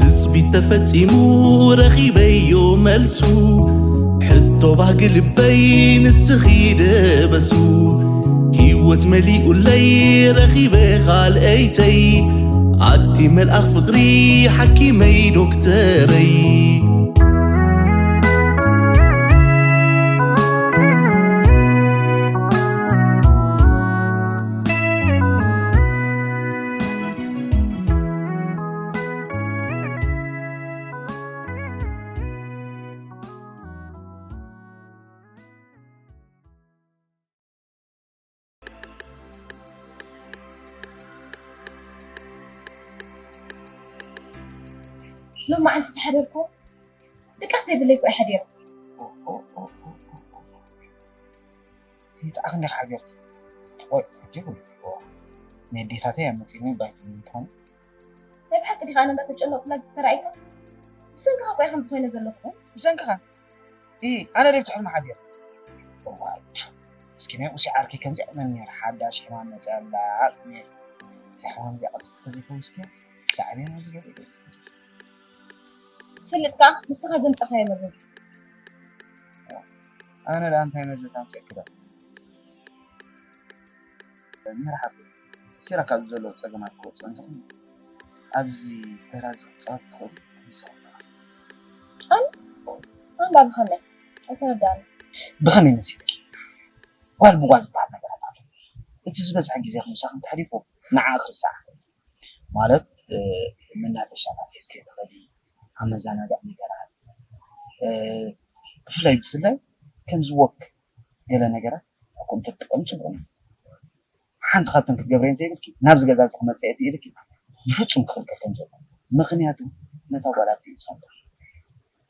ትጽቢት ተፈጺሙ ረኺበዮ መልሱ ሕቶ ባህጊ ልበይ ንስኺ ደበሱ ህይወት መሊኡለይ ረኺበ ካልኣይተይ ኣቲ መልኣኽ ፍቕሪ ሓኪመይ ዶክተረይ ሎም መዓልቲ ዝሓደርኩ ድቃስ ዘይብለይ እኮ እየ ሓዲረ። ይጥዓኽ እንዲኻ ሓዲር ቆይ ሕጂ ክምፅእዎ ኣዴታተይ ኣብ መፂኦም ባይትኒ እንተኾነ ናይ ብሓቂ ዲኻ ኣነ እንዳተጨነቕኩላ ዝተራእይካ? ብሰንክኻ እኮ እየ ከምዚ ኮይነ ዘለኹ። ብሰንክኻ? ኢ ኣነ ደይ ትሕልሚ ሓዲር እዋይ እስኪ ናይ ቁሲ ዓርከይ ከምዚኣ መን ነር ሓዳሽ ሕማም መፅያ ኣላ ነር እዛ ሕማም እዚኣ ቀልጥፍ ተዘይፈውስኪ ሳዕቤን ዝገበ ትፈልጥ ከኣ ንስኻ ዘምጻኻዮ መዘዝ እዩ። ኣነ ደኣ እንታይ መዘዝ ኣምፅእኪ ዶ ሜራ ሓፍተይ ተሲራ ካብዚ ዘሎ ፀገማት ክወፅእ እንተኾይኑ ኣብዚ ተራ እዚ ክትፃወት ትኽእል ንስኻ ኣንዳ ብኸመይ ኣይተረዳእኒ። ብኸመይ መሲልኪ ጓል ብጓል ዝበሃል ነገራት ኣሎ እቲ ዝበዝሐ ግዜ ምሳኽን ተሕሊፎ ንዓ ክርስዓ ማለት መናፈሻታት ሒዝኪ ትኸዲ ኣብ መዘናግዒ ነገራት ብፍላይ ብፍላይ ከምዚ ወክ ገለ ነገራት ኣኮ እንተትጥቀም ፅቡቅ ነው ሓንቲ ካብተን ክትገብረን ዘይብልኪ ናብዚ ገዛ እዚ ክመፅእ እቲ ኢልኪ ብፍፁም ክኽልከል ከም ዘለዎ ምኽንያቱ ነታ ጓል ኣብቲ እዩ ዝፈልጣ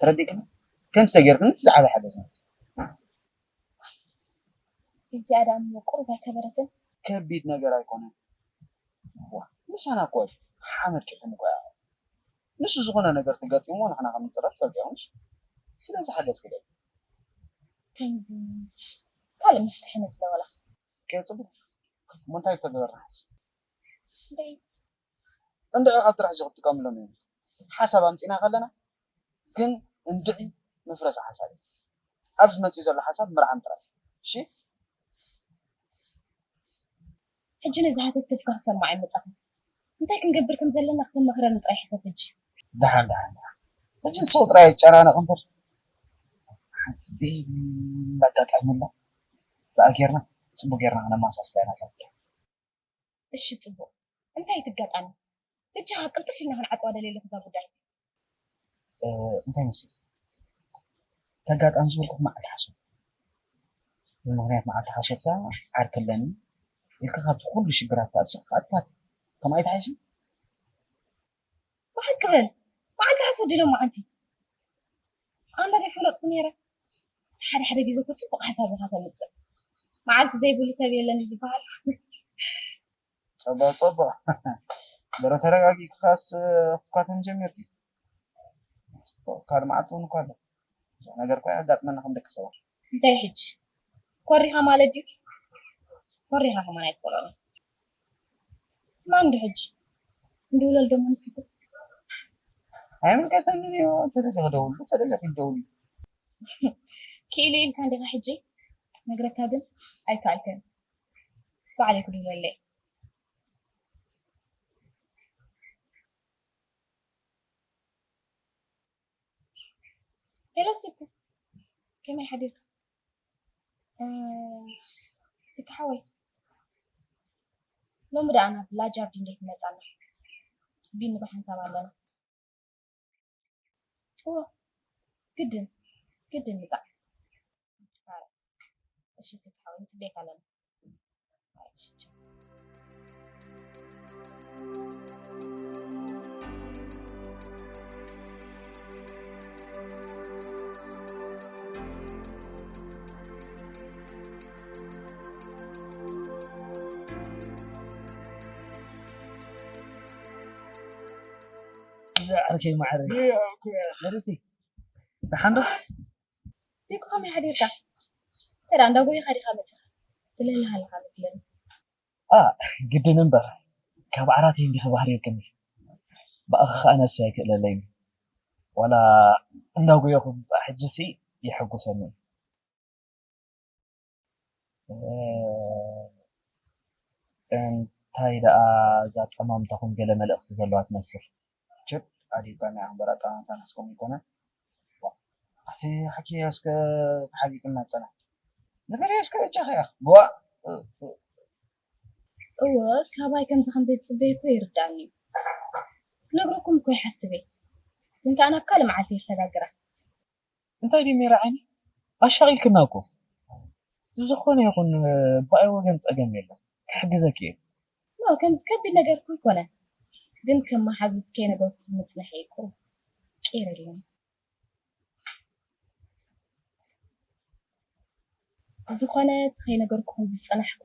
ተረዲእክኒ ከምዚ ተጌርክኒ እቲ ዝዓበ ሓገዝ ናት እዚኣ ደኣ እሞ ቁሩብ ኣይከበረትን? ከቢድ ነገር ኣይኮነን። ዋ ምሳና እኮ ሓመድ ቂሕም እኮ እያ። ንሱ ዝኾነ ነገር ተጋጢምዎ ንሕና ከም ንፅረፍ ትፈልጥያ ምሽ? ስለዚ ሓገዝ ክደሊ። ከምዚ ካልእ መፍትሒ ንድለ ወላ። ከ ፅቡቕ እሞ እንታይ ተገበርና ሕጂ? እንድዒ ካብ ጥራሕ ሕጂ ክትጥቀምሎም እዮም ሓሳብ ኣምፂና ከለና ግን እንድዒ መፍረሲ ሓሳብ እዩ ኣብዚ መፂኡ ዘሎ ሓሳብ ምርዓም ጥራሕ እሺ ሕጂ ነዚ ሃተፍተፍካ ክሰማዕ ኣይመፃኹን እንታይ ክንገብር ከም ዘለና ክተማኽረኒ ጥራይ ሕሰብ ሕጂ ደሓን ደሓን ደሓን ሕጂ ንስኹ ጥራይ ኣይጨናነቕ እምበር ሓንቲ ቤላ ኣጋጣሚ ኣላ ብኣ ጌርና ፅቡቅ ጌርና ክነማሳስላ ኢና ዛጉዳይ እሺ ፅቡቅ እንታይ ትጋጣሚ በጃኻ ቅልጥፍ ኢልና ክንዓፅዋ ደልየ ኣለኹ እዛ ጉዳይ እንታይ መሲልኪ ተጋጣሚ ዝበልኩ መዓልቲ ሓሶት ብምክንያት መዓልቲ ሓሶት ከኣ ዓርኪ ኣለኒ ኢልካ ካብቲ ኩሉ ሽግራት ከኣ ንስኺ ከኣ ትፋትሒ ከምኡ ኣይትሓይሽን ብሓቂ በል መዓልቲ ሓሶት ድዩ ደሞ ሓንቲ ኣንዳ ደይፈለጥኩ ነይረ እቲ ሓደ ሓደ ግዜ እኮ ፅቡቅ ሓሳብ ኢኻ ተምፅእ መዓልቲ ዘይብሉ ሰብ የለን እዩ ዝበሃል ፀባ ፀባ በረ ተረጋጊእክኻስ ፉካቶም ጀሚርኪ ካልእ መዓልቲ እውን እኳ ኣሎ ብዙሕ ነገር እኳ የጋጥመና ከም ደቂ ሰባት እንታይ ሕጂ ኮሪኻ ማለት ድዩ ኮሪኻ ከማን ኣይትኮረኑ ስማ እንዲ ሕጂ እንዲ ውለል ደሞ ንስኩ ኣይምልከተንን እዮ ተደሊኺ ደውሉ ተደሊኺ ደውሉ ክኢሉ ኢልካ እንዲኻ ሕጂ ነግረካ ግን ኣይከኣልክን ባዕለይ ክድውለለይ ሄሎ ስኩ ከመይ ሓዲርካ ስኪ ሓወይ ሎሚ ደኣ ናብ ላጃርዲ እንዴት መጻና ስቢን ንባሓንሳብ ኣለና እዎ ግድን ግድን ምጻእ እሺ ስኪ ሓወይ ንጽበየካ ኣለና እዚ ዓርከይ ማዕረ ደሓን ዶ ሲኩ ከመይ ሓዲርካ ተዳ እንዳጎይኻ ዲኻ መፅኻ ትልህልሃ ኣለኻ መስለኒ ኣ ግድን እምበር ካብ ዓራተይ እንዲኺ ባህር የልክኒ ብኣኺ ኸኣ ነብሰይ ኣይክእለለይን ዋላ እንዳጎየኹ ምምጻእ ሕጂሲ የሐጉሰኒ እንታይ ደኣ እዛ ጠማምታኹም ገለ መልእኽቲ ዘለዋ ትመስል ችብ ኣዲባ ናይ ኣኽበር ኣጠማምታ ናስኩም ይኮነ ኣቲ ሓኪ እስከ ተሓቢቅና ጸና ንገሪ እስከ እጃ ኸያ ዋ እወ ካባይ ከምዚ ከምዘይ ትጽበይ እኮ ይርዳእኒ እዩ ክነግረኩም እኮ ይሓስብ እየ ግን ከኣ ናብ ካልእ መዓልቲ የሰጋግራ እንታይ ድዩ ሜራ ዓይኒ ኣሻቒልክና እኮ ብዝኾነ ይኹን ብኣይ ወገን ጸገም የለን ክሕግዘኪ እየ ኖ ከምዚ ከቢድ ነገር እኮ ኣይኮነን ግን ከም መሓዙት ከይነገርኩ ምጽንሐ እኮ ቄረልኒ ብዝኾነ እቲ ከይነገርኩኹም ዝጸናሕኩ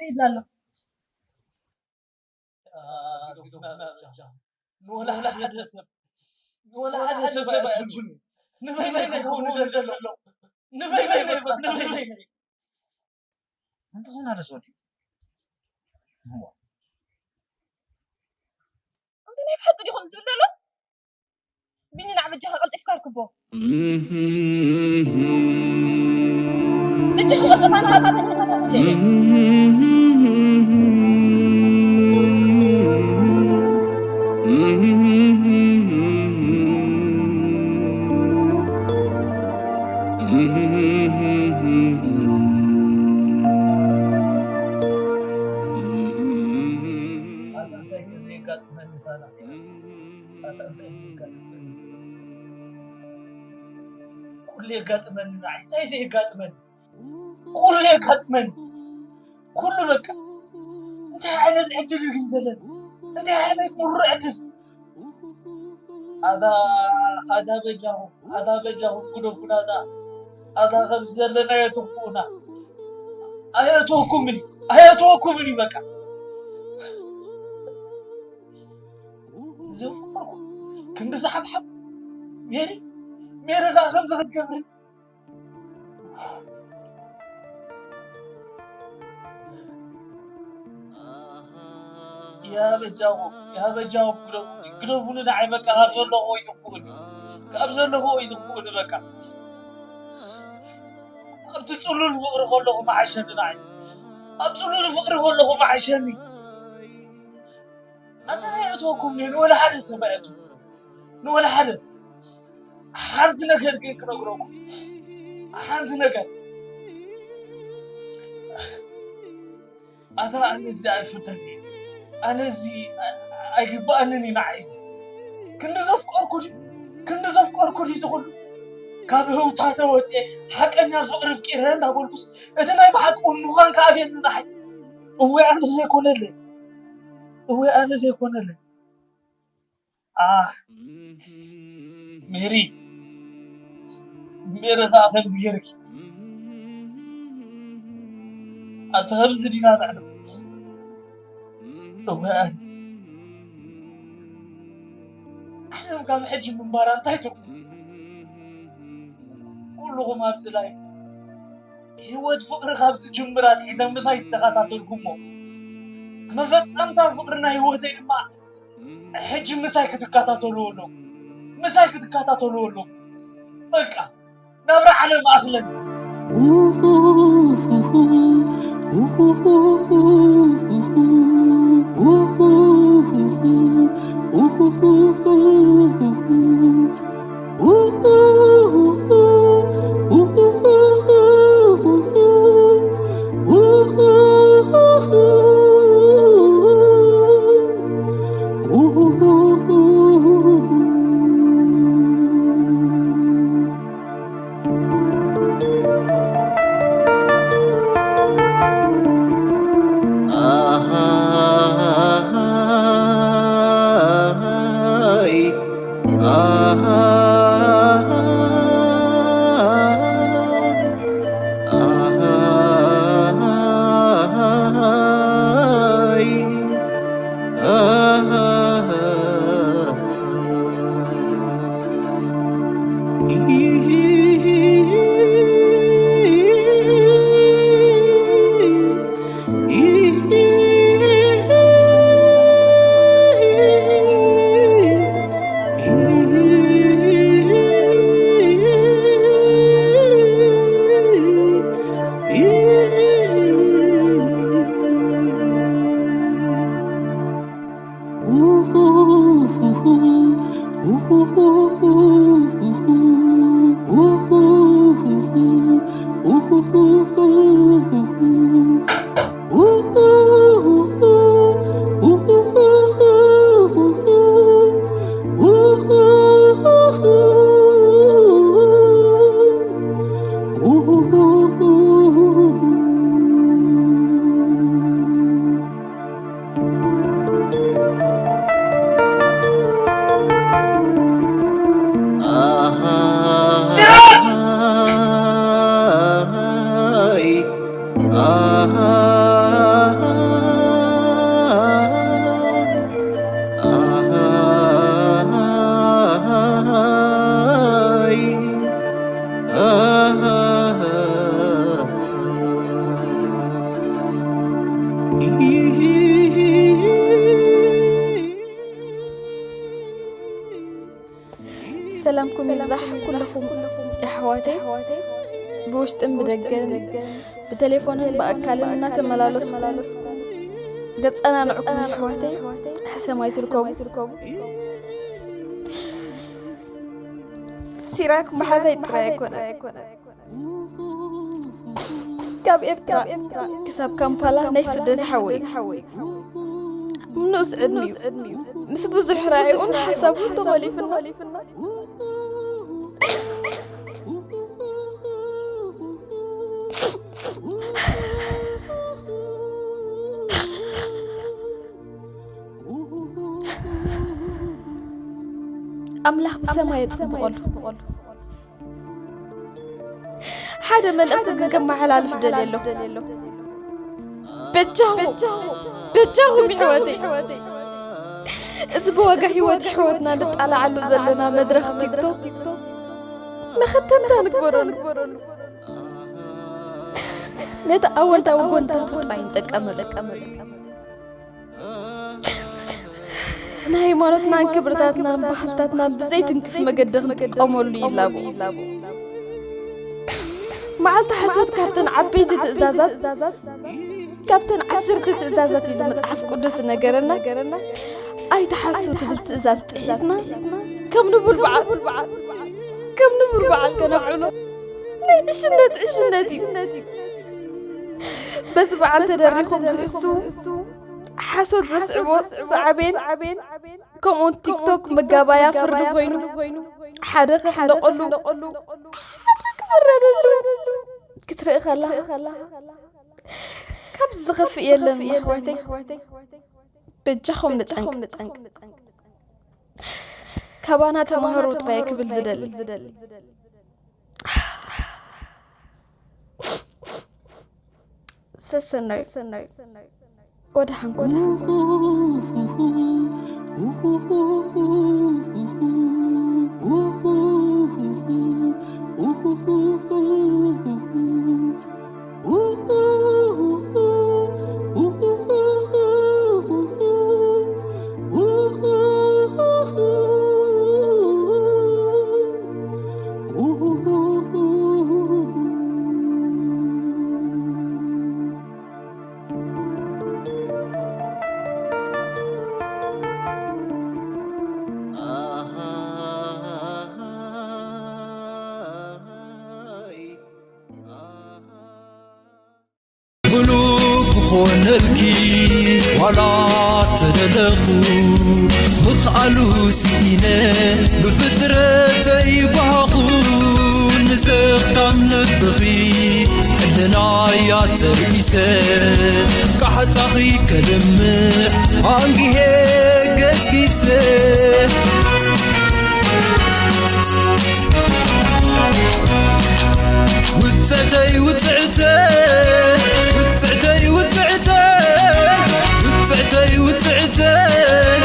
ይብላ ኣሎ። ንወላ ሓደ ሰብ ንወላ ሓደ ሰብ ኣየትንኩን። ንበይነይ ክኸውን ደሎ። ንበይነይ ንበይነይ እንተኾነ ኣነስ ወዲ እሞ እንተ ናይ ብሓቂ ዲኹም ዝብል ዘሎ? ቢኒ፣ ንዓ በጃኻ ቀልጢፍካ ኣርክቦ። ንጭጭ ቀልጥፋ ንሃታ ተንከታተል። ኣታ እንታይ ግዜ የጋጥመኒ ታላ ኣታ እንታይ ዘየጋጥመኒ ኩሉ የጋጥመኒ ንዓይ እንታይ ዘየጋጥመኒ ኩሉ የጋጥመኒ ኩሉ በቃ እንታይ ዓይነት ዕድል እዩ ግን ዘለኒ እንታይ ዓይነት ምሩር ዕድል ኣታ ኣታ በጃኹም ኣታ በጃኹም ግደፉና ኣታ ኣታ ከምዚ ዘለናዮ ትኽፍኡና ኣየእትወኩምን እዩ ኣየእትወኩምን እዩ በቃ ዘፍቅርኩ ክንዲ ዝሓብሓብ ሜሪ ሜሪ ከዓ ከምዚ ክትገብርን ያበጃኹም ያበጃኹም ግደፉኒ ግደፉኒ ንዓይ በቃ ካብ ዘለኹ ወይ ትኩእኒ ካብ ዘለኹ ወይ ትኩእኒ በቃ ኣብቲ ፅሉል ፍቅሪ ከለኹ መዓሸኒ ንዓይ ኣብ ፅሉል ፍቅሪ ከለኹ መዓሸኒ ኣነ ኣየእትወኩም ንወላ ሓደ ሰብ ኣየእትወኩም ንወላ ሓደ ሰብ ሓንቲ ነገር ግን ክነግረኩም ሓንቲ ነገር ኣታ ኣነ እዚ ኣይፍተኒ ኣነ እዚ ኣይግባኣንን እዩ ንዓይ እዚ ክንዲ ዘፍቀርኩ ድዩ ክንዲ ዘፍቀርኩ ድዩ ዝኹሉ ካብ ህውታተ ወፅኤ ሓቀኛ ፍቅሪ ፍቂረ እንዳበልኩስ እቲ ናይ ብሓቂ እውን ምዃን ከኣብየኒ ንዓይ እወ ኣነ ዘይኮነለይ እወ ኣነ ዘይኮነለይ ኣህ ሜሪ ሜሪ ከዓ ከምዚ ገይርኪ ኣቲ ከምዚ ዲና ንዕለም እወ ኣነ ዓለም ካብ ሕጂ ምንባራ እንታይ ትርጉም ኩልኹም ኣብዚ ላይፍ ህይወት ፍቅሪ ካብ ዝጅምር ኣትሒዘ ምሳይ ዝተኸታተልኩሞ መፈፀምታ ፍቅሪ ናይ ህይወተይ ድማ ሕጂ ምሳይ ክትከታተልዎ ኣለኩም ምሳይ ክትከታተልዎ ኣለኩም በቃ ናብራ ዓለም ኣኽለን ሰላምኩም ይብዛሕ ኩልኹም የሕዋተይ፣ ብውሽጥን ብደገን ብቴሌፎንን ብኣካልን እናተመላለስኩም ዘጸናንዕኩም የሕዋተይ፣ ሕሰማይ ትርከቡ። ሲራክ መሓዛይ ጥራይ ኣይኮነን። ካብ ኤርትራ ክሳብ ካምፓላ ናይ ስደት ሓወይ፣ ንኡስ ዕድሚኡ ምስ ብዙሕ ራእዩን ሓሳቡን ተኾሊፍና። ኣምላኽ ብሰማይ የጸብቐሉ። ሓደ መልእኽቲ ግን ከመሓላልፍ ደልየ ኣለኹ። በጃኹም፣ በጃኹም ይሕወተይ፣ እዚ ብዋጋ ህይወት ይሕወትና ንጣላዓሉ ዘለና መድረኽ ቲክቶክ መኸተምታ ንግበረሉ። ነቲ ኣወንታዊ ጎንታቱ ጥራይ ንጠቀመሉ። ንሃይማኖትናን ክብርታትናን ባህልታትናን ብዘይትንክፍ መገዲ ክንጥቀመሉ ይላቡ። መዓልቲ ሓሶት ካብተን ዓበይቲ ትእዛዛት፣ ካብተን ዓሰርተ ትእዛዛት ኢሉ መጽሓፍ ቅዱስ ነገረና። ኣይትሓሱ ትብል ትእዛዝ ጥሒስና፣ ከም ንቡር በዓል፣ ከም ንቡር በዓል ከነብዕሎ ናይ ዕሽነት ዕሽነት እዩ። በዚ በዓል ተደሪኾም ዝሕሱ፣ ሓሶት ዘስዕቦ ሳዕቤን፣ ከምኡውን ቲክቶክ መጋባያ ፍርዲ ኮይኑ፣ ሓደ ክሕለቐሉ፣ ሓደ ክፍረደሉ ክትርኢ ከለኻ፣ ካብዚ ዝኸፍእ የለን ኣሕዋተይ። በጃኹም ንጠንቀቕ። ካባና ተማሃሩ ጥራይ ክብል ዝደሊ። ሰሰናዩ ወደ ሓንጎላ። ምሉእ ክኾነልኪ ዋላ ተደለኹ፣ ምኽኣሉ ስኢነ ብፍጥረተይ ጓሃኹ። ንዘኽታም ልብኺ ሕልናያ ተርኢሰ፣ ቃሕታኺ ከልምዕ ኣንጊሄ ገስጊሰ። ውጽዕተይ ውጽዕተይ፣ ውጽዕተይ ውጽዕተይ፣ ውጽዕተይ ውጽዕተይ፣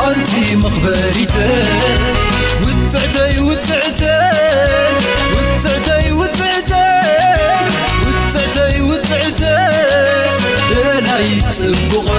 ኣንቲ መኽበሪተይ። ውጽዕተይ ውጽዕተይ፣ ውጽዕተይ ውጽዕተይ፣ ውጽዕተይ ውጽዕተይ፣ ደላይ ጽቡቐ